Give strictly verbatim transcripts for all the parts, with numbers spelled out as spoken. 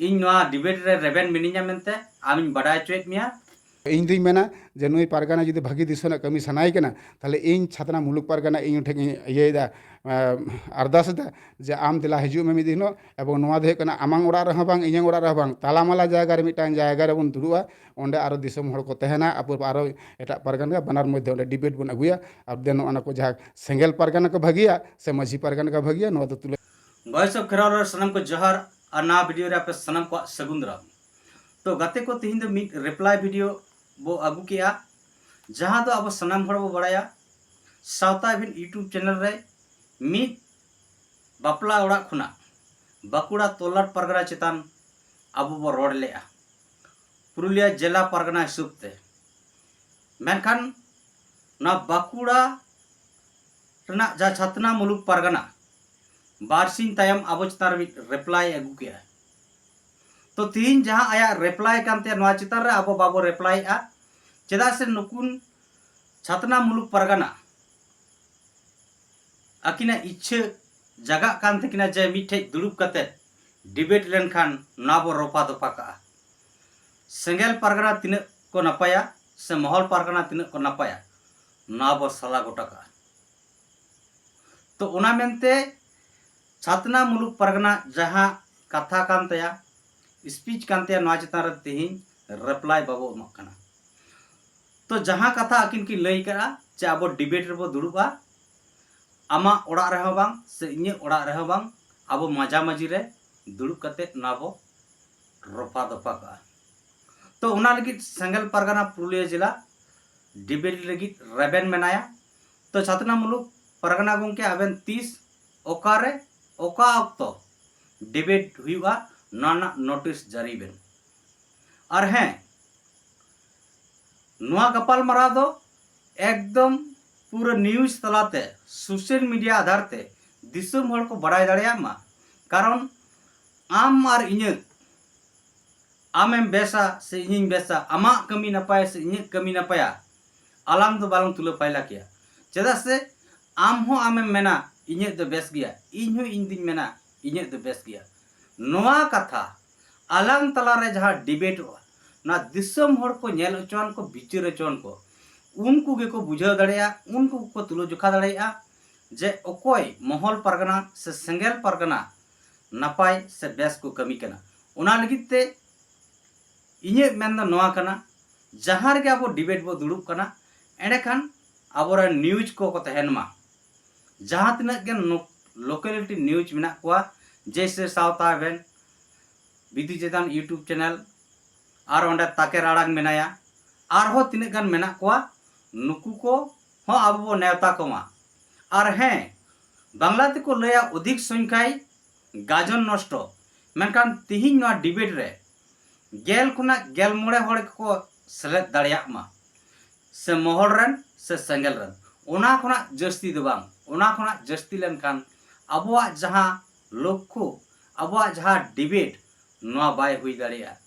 ᱤᱧ ᱱᱚᱣᱟ ᱰᱤᱵᱮᱴ ᱨᱮ ᱨᱮᱵᱮᱱ ᱢᱤᱱᱟᱹᱧᱟ ᱢᱮᱱᱛᱮ ᱟᱢᱤᱧ ᱵᱟᱰᱟᱭ ᱦᱚᱪᱚᱭᱮᱫ ᱢᱮᱭᱟ᱾ ᱤᱧ ᱫᱩᱧ ᱢᱮᱱᱟ ᱡᱮ ᱱᱩᱭ ᱯᱟᱨᱜᱟᱱᱟ ᱡᱩᱫᱤ ᱵᱷᱟᱹᱜᱤ ᱫᱤᱥᱚᱢ ᱨᱮᱱᱟᱜ ᱠᱟᱹᱢᱤ ᱥᱟᱱᱟᱭᱮ ᱠᱟᱱᱟ, ᱛᱟᱦᱞᱮ ᱤᱧ ᱪᱷᱟᱛᱱᱟ ᱢᱩᱞᱩᱠ ᱯᱟᱨᱜᱟᱱᱟ ᱤᱧ ᱴᱷᱮᱱ ᱤᱧ ᱤᱭᱟᱹᱭᱮᱫᱟ, ᱟᱨᱫᱟᱥ ᱮᱫᱟ ᱡᱮ ᱟᱢ ᱫᱮᱞᱟ ᱦᱤᱡᱩᱜ ᱢᱮ ᱢᱤᱫ ᱫᱤᱱ ᱦᱤᱞᱳᱜ, ᱮᱵᱚᱝ ᱱᱚᱣᱟ ᱫᱚ ᱦᱩᱭᱩᱜ ᱠᱟᱱᱟ ᱟᱢᱟᱝ ᱚᱲᱟᱜ ᱨᱮᱦᱚᱸ ᱵᱟᱝ, ᱤᱧᱟᱹᱝ ᱚᱲᱟᱜ ᱨᱮᱦᱚᱸ ᱵᱟᱝ, ᱛᱟᱞᱟᱢᱟᱞᱟ ᱡᱟᱭᱜᱟ ᱨᱮ ᱢᱤᱫᱴᱟᱝ ᱡᱟᱭᱜᱟ ᱨᱮᱵᱚᱱ ᱫᱩᱲᱩᱵᱼᱟ, ᱚᱸᱰᱮ ᱟᱨᱚ ᱫᱤᱥᱚᱢ ᱦᱚᱲ ᱠᱚ ᱛᱟᱦᱮᱱᱟ, ᱟᱯᱚᱨ ᱟᱨᱚ ᱮᱴᱟᱜ ᱯᱟᱨᱜᱟᱱᱟ, ᱵᱟᱱᱟᱨ ᱢᱚᱫᱽᱫᱷᱮ ᱚᱸᱰᱮ ᱰᱤᱵᱮᱴ ᱵᱚᱱ ᱟᱹᱜᱩᱭᱟ᱾ ᱟᱨ ᱫᱮᱱ ᱱᱚᱜᱼᱚ ᱱᱟ ᱠᱚ ᱡᱟᱦᱟᱸ ᱥᱮᱸᱜᱮᱞ ᱯᱟᱨᱜᱟᱱᱟ ᱠᱚ ᱵᱷᱟᱹᱜᱤᱭᱟ ᱥᱮ ᱢᱟᱹᱡᱷᱤ ᱯᱟᱨᱜᱟᱱᱟ ᱠᱚ ᱵᱷᱟᱹᱜᱤᱭᱟ, ᱱᱚᱣᱟ ᱫᱚ ᱛᱩᱞᱟᱹ ᱵᱷᱚᱭᱮᱥ ᱚᱯᱷ ᱠᱷᱮᱨᱣᱟᱞ ᱨᱮ ᱥᱟᱱᱟᱢ ᱠᱚ ᱡᱚᱦᱟᱨ᱾ ᱟᱨ ᱱᱟᱣᱟ ᱵᱷᱤᱰᱤᱭᱳ ᱨᱮ ᱟᱯᱮ ᱥᱟᱱᱟᱢ ᱠᱚᱣᱟᱜ ᱥᱟᱹᱜᱩᱱ ᱫᱟᱨᱟᱢ᱾ ᱛᱚ ᱜᱟᱛᱮ ᱠᱚ, ᱛᱤᱦᱤᱧ ᱫᱚ ᱢᱤᱫ ᱨᱤᱯᱞᱟᱭ ᱵᱷᱤᱰᱤᱭᱳ ᱵᱚ ᱟᱹᱜᱩ ᱠᱮᱜᱼᱟ, ᱡᱟᱦᱟᱸ ᱫᱚ ᱟᱵᱚ ᱥᱟᱱᱟᱢ ᱦᱚᱲ ᱵᱚ ᱵᱟᱲᱟᱭᱟ, ᱥᱟᱶᱛᱟ ᱮᱵᱷᱮᱱ YouTube ᱪᱮᱱᱮᱞ ᱨᱮ ᱢᱤᱫ ᱵᱟᱯᱞᱟ ᱚᱲᱟᱜ ᱠᱷᱚᱱᱟᱜ ᱵᱟᱸᱠᱩᱲᱟ ᱛᱚᱞᱞᱟᱴ ᱯᱟᱨᱜᱟᱱᱟ ᱪᱮᱛᱟᱱ ᱟᱵᱚ ᱵᱚ ᱨᱚᱲ ᱞᱮᱜᱼᱟ, ᱯᱩᱨᱩᱞᱤᱭᱟᱹ ᱡᱮᱞᱟ ᱯᱟᱨᱜᱟᱱᱟ ᱦᱤᱥᱟᱹᱵ ᱛᱮ᱾ ᱢᱮᱱᱠᱷᱟᱱ ᱱᱚᱣᱟ ᱵᱟᱸᱠᱩᱲᱟ ᱨᱮᱱᱟᱜ ᱡᱟᱦᱟᱸ ᱪᱷᱟᱛᱱᱟ ᱢᱩᱞᱩᱠ ᱯᱟᱨᱜᱟᱱᱟ ᱵᱟᱨᱥᱤᱧ ᱛᱟᱭᱚᱢ ᱟᱵᱚ ᱪᱮᱛᱟᱱ ᱨᱮ ᱢᱤᱫ ᱨᱤᱯᱞᱟᱭ ᱟᱹᱜᱩ ᱠᱮᱜᱼᱟ᱾ ᱛᱚ ᱛᱤᱦᱤᱧ ᱡᱟᱦᱟᱸ ᱟᱭᱟᱜ ᱨᱤᱯᱞᱟᱭ ᱠᱟᱱ ᱛᱟᱭᱟ, ᱱᱚᱣᱟ ᱪᱮᱛᱟᱱ ᱨᱮ ᱟᱵᱚ ᱵᱟᱵᱚ ᱨᱤᱯᱞᱟᱭᱮᱜᱼᱟ, ᱪᱮᱫᱟᱜ ᱥᱮ ᱱᱩᱠᱩᱱ ᱪᱷᱟᱛᱱᱟ ᱢᱩᱞᱩᱠ ᱯᱟᱨᱜᱟᱱᱟ ᱟᱹᱠᱤᱱᱟᱜ ᱤᱪᱪᱷᱟᱹ ᱡᱟᱜᱟᱜ ᱠᱟᱱ ᱛᱟᱹᱠᱤᱱᱟ ᱡᱮ ᱢᱤᱫᱴᱷᱮᱡ ᱫᱩᱲᱩᱵ ᱠᱟᱛᱮ ᱰᱤᱵᱮᱴ ᱞᱮᱱᱠᱷᱟᱱ ᱱᱚᱣᱟ ᱵᱚ ᱨᱚᱯᱷᱟ ᱫᱚᱯᱷᱟ ᱠᱟᱜᱼᱟ᱾ ᱥᱮᱸᱜᱮᱞ ᱯᱟᱨᱜᱟᱱᱟ ᱛᱤᱱᱟᱹᱜ ᱠᱚ ᱱᱟᱯᱟᱭᱟ ᱥᱮ ᱢᱚᱦᱚᱞ ᱯᱟᱨᱜᱟᱱᱟ ᱛᱤᱱᱟᱹᱜ ᱠᱚ ᱱᱟᱯᱟᱭᱟ, ᱱᱚᱣᱟ ᱵᱚ ᱥᱟᱞᱟ ᱜᱚᱴᱟ ᱠᱟᱜᱼᱟ᱾ ᱛᱚ ᱚᱱᱟ ᱢᱮᱱᱛᱮ ᱪᱷᱟᱛᱱᱟ ᱢᱩᱞᱩᱠ ᱯᱟᱨᱜᱟᱱᱟ ᱡᱟᱦᱟᱸ ᱠᱟᱛᱷᱟ ᱠᱟᱱ ᱛᱟᱭᱟ, ᱥᱯᱤᱪ ᱠᱟᱱ ᱛᱟᱭᱟ, ᱱᱚᱣᱟ ᱪᱮᱛᱟᱱ ᱨᱮ ᱛᱮᱦᱮᱧ ᱨᱤᱯᱞᱟᱭ ᱵᱟᱵᱚ ᱮᱢᱚᱜ ᱠᱟᱱᱟ᱾ ᱛᱚ ᱡᱟᱦᱟᱸ ᱠᱟᱛᱷᱟ ᱟᱹᱠᱤᱱ ᱠᱤᱱ ᱞᱟᱹᱭ ᱠᱟᱜᱼᱟ ᱡᱮ ᱟᱵᱚ ᱰᱤᱵᱮᱴ ᱨᱮᱵᱚ ᱫᱩᱲᱩᱵᱼᱟ, ᱟᱢᱟᱜ ᱚᱲᱟᱜ ᱨᱮᱦᱚᱸ ᱵᱟᱝ ᱥᱮ ᱤᱧᱟᱹᱜ ᱚᱲᱟᱜ ᱨᱮᱦᱚᱸ ᱵᱟᱝ, ᱟᱵᱚ ᱢᱟᱡᱷᱟ ᱢᱟᱹᱡᱷᱤ ᱨᱮ ᱫᱩᱲᱩᱵ ᱠᱟᱛᱮ ᱱᱚᱣᱟ ᱵᱚ ᱨᱚᱯᱷᱟ ᱫᱚᱯᱷᱟ ᱠᱟᱜᱼᱟ᱾ ᱛᱚ ᱚᱱᱟ ᱞᱟᱹᱜᱤᱫ ᱥᱮᱸᱜᱮᱞ ᱯᱟᱨᱜᱟᱱᱟ ᱯᱩᱨᱩᱞᱤᱭᱟᱹ ᱡᱮᱞᱟ ᱰᱤᱵᱮᱴ ᱞᱟᱹᱜᱤᱫ ᱨᱮᱵᱮᱱ ᱢᱮᱱᱟᱭᱟ᱾ ᱛᱚ ᱪᱷᱟᱛᱱᱟ ᱢᱩᱞᱩᱠ ᱯᱟᱨᱜᱟᱱᱟ ᱜᱚᱢᱠᱮ, ᱟᱵᱮᱱ ᱛᱤᱥ ᱚᱠᱟᱨᱮ ᱚᱠᱟ ᱚᱠᱛᱚ ᱰᱤᱵᱮᱴ ᱦᱩᱭᱩᱜᱼᱟ, ᱱᱚᱣᱟ ᱨᱮᱱᱟᱜ ᱱᱳᱴᱤᱥ ᱡᱟᱹᱨᱤ ᱵᱮᱱ᱾ ᱟᱨ ᱦᱮᱸ, ᱱᱚᱣᱟ ᱜᱟᱯᱟᱞᱢᱟᱨᱟᱣ ᱫᱚ ᱮᱠᱫᱚᱢ ᱯᱩᱨᱟᱹ ᱱᱤᱭᱩᱡᱽ ᱛᱟᱞᱟᱛᱮ, ᱥᱳᱥᱟᱞ ᱢᱤᱰᱤᱭᱟ ᱟᱫᱷᱟᱨ ᱛᱮ ᱫᱤᱥᱚᱢ ᱦᱚᱲ ᱠᱚ ᱵᱟᱲᱟᱭ ᱫᱟᱲᱮᱭᱟᱜ ᱢᱟ᱾ ᱠᱟᱨᱚᱱ ᱟᱢ ᱟᱨ ᱤᱧᱟᱹᱜ, ᱟᱢᱮᱢ ᱵᱮᱥᱟ ᱥᱮ ᱤᱧᱤᱧ ᱵᱮᱥᱟ, ᱟᱢᱟᱜ ᱠᱟᱹᱢᱤ ᱱᱟᱯᱟᱭᱟ ᱥᱮ ᱤᱧᱟᱹᱜ ᱠᱟᱹᱢᱤ ᱱᱟᱯᱟᱭᱟ, ᱟᱞᱟᱝ ᱫᱚ ᱵᱟᱞᱟᱝ ᱛᱩᱞᱟᱹ ᱯᱟᱭᱞᱟ ᱠᱮᱭᱟ᱾ ᱪᱮᱫᱟᱜ ᱥᱮ ᱟᱢ ᱦᱚᱸ ᱟᱢᱮᱢ ᱢᱮᱱᱟ ᱤᱧᱟᱹᱜ ᱫᱚ ᱵᱮᱥ ᱜᱮᱭᱟ, ᱤᱧ ᱦᱚᱸ ᱤᱧ ᱫᱩᱧ ᱢᱮᱱᱟ ᱤᱧᱟᱹᱜ ᱫᱚ ᱵᱮᱥ ᱜᱮᱭᱟ᱾ ᱱᱚᱣᱟ ᱠᱟᱛᱷᱟ ᱟᱞᱟᱝ ᱛᱟᱞᱟᱨᱮ ᱡᱟᱦᱟᱸ ᱰᱤᱵᱮᱴᱚᱜᱼᱟ, ᱚᱱᱟ ᱫᱤᱥᱚᱢ ᱦᱚᱲ ᱠᱚ ᱧᱮᱞ ᱦᱚᱪᱚᱣᱟᱱ ᱠᱚ, ᱵᱤᱪᱟᱹᱨ ᱦᱚᱪᱚᱣᱟᱱ ᱠᱚ, ᱩᱱᱠᱩ ᱜᱮᱠᱚ ᱵᱩᱡᱷᱟᱹᱣ ᱫᱟᱲᱮᱭᱟᱜᱼᱟ, ᱩᱱᱠᱩ ᱜᱮᱠᱚ ᱛᱩᱞᱟᱹ ᱡᱚᱠᱷᱟ ᱫᱟᱲᱮᱭᱟᱜᱼᱟ ᱡᱮ ᱚᱠᱚᱭ ᱢᱚᱦᱚᱞ ᱯᱟᱨᱜᱟᱱᱟ ᱥᱮ ᱥᱮᱸᱜᱮᱞ ᱯᱟᱨᱜᱟᱱᱟ ᱱᱟᱯᱟᱭ ᱥᱮ ᱵᱮᱥ ᱠᱚ ᱠᱟᱹᱢᱤ ᱠᱟᱱᱟ᱾ ᱚᱱᱟ ᱞᱟᱹᱜᱤᱫ ᱛᱮ ᱤᱧᱟᱹᱜ ᱢᱮᱱ ᱫᱚ ᱱᱚᱣᱟ ᱠᱟᱱᱟ, ᱡᱟᱦᱟᱸ ᱨᱮᱜᱮ ᱟᱵᱚ ᱰᱤᱵᱮᱴ ᱵᱚ ᱫᱩᱲᱩᱵ ᱠᱟᱱᱟ, ᱮᱸᱰᱮᱠᱷᱟᱱ ᱟᱵᱚᱨᱮᱱ ᱱᱤᱭᱩᱡᱽ ᱠᱚᱠᱚ ᱛᱟᱦᱮᱱ ᱢᱟ᱾ ᱡᱟᱦᱟᱸ ᱛᱤᱱᱟᱹᱜ ᱜᱮ ᱞᱳᱠᱮᱞᱤᱴᱤ ᱱᱤᱭᱩᱡᱽ ᱢᱮᱱᱟᱜ ᱠᱚᱣᱟ, ᱡᱮᱭᱥᱮ ᱥᱟᱶᱛᱟ ᱮᱵᱷᱮᱱ, ᱵᱤᱫᱩ ᱪᱮᱛᱟᱱ YouTube ᱪᱮᱱᱮᱞ, ᱟᱨ ᱚᱸᱰᱮ ᱛᱟᱠᱮᱨ ᱟᱲᱟᱝ ᱢᱮᱱᱟᱭᱟ, ᱟᱨᱦᱚᱸ ᱛᱤᱱᱟᱹᱜ ᱜᱟᱱ ᱢᱮᱱᱟᱜ ᱠᱚᱣᱟ, ᱱᱩᱠᱩ ᱠᱚ ᱦᱚᱸ ᱟᱵᱚ ᱵᱚ ᱱᱮᱣᱛᱟ ᱠᱚᱢᱟ᱾ ᱟᱨ ᱦᱮᱸ, ᱵᱟᱝᱞᱟ ᱛᱮᱠᱚ ᱞᱟᱹᱭᱟ ᱚᱫᱷᱤᱠ ᱥᱚᱝᱠᱷᱟᱭ ᱜᱟᱡᱚᱱ ᱱᱚᱥᱴᱚ, ᱢᱮᱱᱠᱷᱟᱱ ᱛᱤᱦᱤᱧ ᱱᱚᱣᱟ ᱰᱤᱵᱮᱴ ᱨᱮ ᱜᱮᱞ ᱠᱷᱚᱱᱟᱜ ᱜᱮᱞ ᱢᱚᱬᱮ ᱦᱚᱲ ᱜᱮᱠᱚ ᱥᱮᱞᱮᱫ ᱫᱟᱲᱮᱭᱟᱜ ᱢᱟ, ᱥᱮ ᱢᱚᱦᱚᱞ ᱨᱮᱱ ᱥᱮ ᱥᱮᱸᱜᱮᱞ ᱨᱮᱱ᱾ ᱚᱱᱟ ᱠᱷᱚᱱᱟᱜ ᱡᱟᱹᱥᱛᱤ ᱫᱚ ᱵᱟᱝ, ᱚᱱᱟ ᱠᱷᱚᱱᱟᱜ ᱡᱟᱹᱥᱛᱤ ᱞᱮᱱᱠᱷᱟᱱ ᱟᱵᱚᱣᱟᱜ ᱡᱟᱦᱟᱸ ᱞᱚᱠᱠᱷᱚ, ᱟᱵᱚᱣᱟᱜ ᱡᱟᱦᱟᱸ ᱰᱤᱵᱮᱴ, ᱱᱚᱣᱟ ᱵᱟᱭ ᱦᱩᱭ ᱫᱟᱲᱮᱭᱟᱜᱼᱟ᱾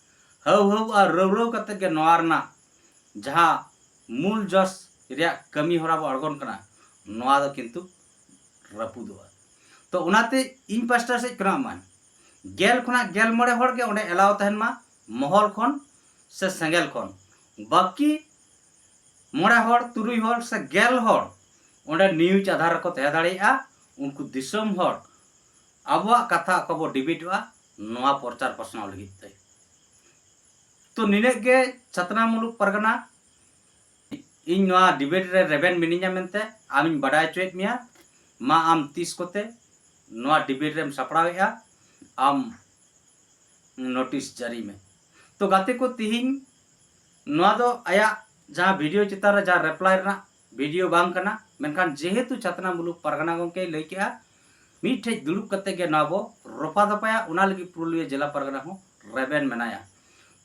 ᱦᱟᱹᱣ ᱦᱟᱹᱣ ᱟᱨ ᱨᱟᱹᱣ ᱨᱟᱹᱣ ᱠᱟᱛᱮ ᱜᱮ ᱱᱚᱣᱟ ᱨᱮᱱᱟᱜ ᱡᱟᱦᱟᱸ ᱢᱩᱞ ᱡᱚᱥ ᱨᱮᱭᱟᱜ ᱠᱟᱹᱢᱤ ᱦᱚᱨᱟ ᱵᱚ ᱟᱬᱜᱚᱱ ᱠᱟᱱᱟ, ᱱᱚᱣᱟ ᱫᱚ ᱠᱤᱱᱛᱩ ᱨᱟᱹᱯᱩᱫᱚᱜᱼᱟ᱾ ᱛᱚ ᱚᱱᱟᱛᱮ ᱤᱧ ᱯᱟᱥᱴᱟ ᱥᱮᱫ ᱠᱷᱚᱱᱟᱜ ᱢᱟ ᱜᱮᱞ ᱠᱷᱚᱱᱟᱜ ᱜᱮᱞ ᱢᱚᱬᱮ ᱦᱚᱲ ᱜᱮ ᱚᱸᱰᱮ ᱮᱞᱟᱣ ᱛᱟᱦᱮᱱ ᱢᱟ, ᱢᱚᱦᱚᱞ ᱠᱷᱚᱱ ᱥᱮ ᱥᱮᱸᱜᱮᱞ ᱠᱷᱚᱱ᱾ ᱵᱟᱹᱠᱤ ᱢᱚᱬᱮ ᱦᱚᱲ, ᱛᱩᱨᱩᱭ ᱦᱚᱲ ᱥᱮ ᱜᱮᱞ ᱦᱚᱲ ᱚᱸᱰᱮ ᱱᱤᱭᱩᱡᱽ ᱟᱫᱷᱟᱨ ᱨᱮᱠᱚ ᱛᱟᱦᱮᱸ ᱫᱟᱲᱮᱭᱟᱜᱼᱟ᱾ ᱩᱱᱠᱩ ᱫᱤᱥᱚᱢ ᱦᱚᱲ ᱟᱵᱚᱣᱟᱜ ᱠᱟᱛᱷᱟ ᱚᱠᱟ ᱵᱚ ᱰᱤᱵᱮᱴᱚᱜᱼᱟ, ᱱᱚᱣᱟ ᱯᱨᱚᱪᱟᱨ ᱯᱟᱥᱱᱟᱣ ᱞᱟᱹᱜᱤᱫ ᱛᱮ᱾ ᱛᱚ ᱱᱤᱱᱟᱹᱜ ᱜᱮ ᱪᱷᱟᱛᱱᱟ ᱢᱩᱞᱩᱠ ᱯᱟᱨᱜᱟᱱᱟ, ᱤᱧ ᱱᱚᱣᱟ ᱰᱤᱵᱮᱴ ᱨᱮ ᱨᱮᱵᱮᱱ ᱢᱤᱱᱟᱹᱧᱟ ᱢᱮᱱᱛᱮ ᱟᱢᱤᱧ ᱵᱟᱰᱟᱭ ᱦᱚᱪᱚᱭᱮᱫ ᱢᱮᱭᱟ᱾ ᱢᱟ ᱟᱢ ᱛᱤᱥ ᱠᱚᱛᱮ ᱱᱚᱣᱟ ᱰᱤᱵᱮᱴ ᱨᱮᱢ ᱥᱟᱯᱲᱟᱣᱮᱫᱼᱟ, ᱟᱢ ᱱᱳᱴᱤᱥ ᱡᱟᱹᱨᱤ ᱢᱮ᱾ ᱛᱚ ᱜᱟᱛᱮ ᱠᱚ, ᱛᱤᱦᱤᱧ ᱱᱚᱣᱟ ᱫᱚ ᱟᱭᱟᱜ ᱡᱟᱦᱟᱸ ᱵᱷᱤᱰᱤᱭᱳ ᱪᱮᱛᱟᱱ ᱨᱮ ᱡᱟᱦᱟᱸ ᱨᱮᱯᱞᱟᱭ ᱨᱮᱱᱟᱜ ᱵᱷᱤᱰᱤᱭᱳ ᱵᱟᱝ ᱠᱟᱱᱟ, ᱢᱮᱱᱠᱷᱟᱱ ᱡᱮᱦᱮᱛᱩ ᱪᱷᱟᱛᱱᱟ ᱢᱩᱞᱩᱠ ᱯᱟᱨᱜᱟᱱᱟ ᱜᱚᱢᱠᱮᱭ ᱞᱟᱹᱭ ᱠᱮᱜᱼᱟ, ᱢᱤᱫᱴᱷᱮᱡ ᱫᱩᱲᱩᱵ ᱠᱟᱛᱮ ᱜᱮ ᱱᱚᱣᱟ ᱵᱚ ᱨᱚᱯᱟ ᱫᱚᱯᱟᱭᱟ, ᱚᱱᱟ ᱞᱟᱹᱜᱤᱫ ᱯᱩᱨᱩᱞᱤᱭᱟᱹ ᱡᱮᱞᱟ ᱯᱟᱨᱜᱟᱱᱟ ᱦᱚᱸ ᱨᱮᱵᱮᱱ ᱢᱮᱱᱟᱭᱟ᱾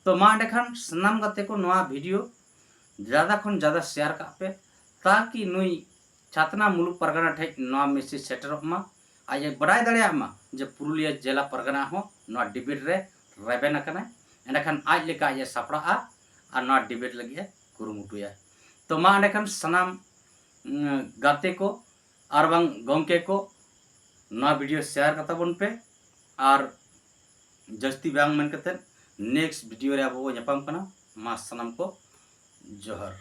ᱛᱚ ᱢᱟ ᱮᱸᱰᱮᱠᱷᱟᱱ ᱥᱟᱱᱟᱢ ᱜᱟᱛᱮ ᱠᱚ ᱱᱚᱣᱟ ᱵᱷᱤᱰᱤᱭᱳ ᱡᱟᱫᱟ ᱠᱷᱚᱱ ᱡᱟᱫᱟ ᱥᱮᱭᱟᱨ ᱠᱟᱜ ᱯᱮ, ᱛᱟᱠᱤ ᱱᱩᱭ ᱪᱷᱟᱛᱱᱟ ᱢᱩᱞᱩᱠ ᱯᱟᱨᱜᱟᱱᱟ ᱴᱷᱮᱡ ᱱᱚᱣᱟ ᱢᱮᱥᱮᱡᱽ ᱥᱮᱴᱮᱨᱚᱜ ᱢᱟ, ᱟᱡ ᱮ ᱵᱟᱰᱟᱭ ᱫᱟᱲᱮᱭᱟᱜ ᱢᱟ ᱡᱮ ᱯᱩᱨᱩᱞᱤᱭᱟᱹ ᱡᱮᱞᱟ ᱯᱟᱨᱜᱟᱱᱟ ᱦᱚᱸ ᱱᱚᱣᱟ ᱰᱤᱵᱮᱴ ᱨᱮ ᱨᱮᱵᱮᱱ ᱟᱠᱟᱱᱟᱭ᱾ ᱮᱸᱰᱮᱠᱷᱟᱱ ᱟᱡ ᱞᱮᱠᱟ ᱟᱡ ᱮ ᱥᱟᱯᱲᱟᱜᱼᱟ ᱟᱨ ᱱᱚᱣᱟ ᱰᱤᱵᱮᱴ ᱞᱟᱹᱜᱤᱫ ᱮ ᱠᱩᱨᱩᱢᱩᱴᱩᱭᱟ᱾ ᱛᱚ ᱢᱟ ᱮᱸᱰᱮᱠᱷᱟᱱ ᱥᱟᱱᱟᱢ, ᱩᱸ, ᱜᱟᱛᱮ ᱠᱚ ᱟᱨ ᱵᱟᱝ ᱜᱚᱢᱠᱮ ᱠᱚ, ᱱᱚᱣᱟ ᱵᱷᱤᱰᱤᱭᱳ ᱥᱮᱭᱟᱨ ᱠᱟᱛᱟ ᱵᱚᱱ ᱯᱮ ᱟᱨ ᱡᱟᱹᱥᱛᱤ ᱵᱟᱝ ᱢᱮᱱ ᱠᱟᱛᱮᱫ next video ᱨᱮ ᱟᱵᱚ ᱵᱚ ᱧᱟᱯᱟᱢ ᱠᱟᱱᱟ᱾ ᱢᱟ ᱥᱟᱱᱟᱢ ᱠᱚ ᱡᱚᱦᱟᱨ᱾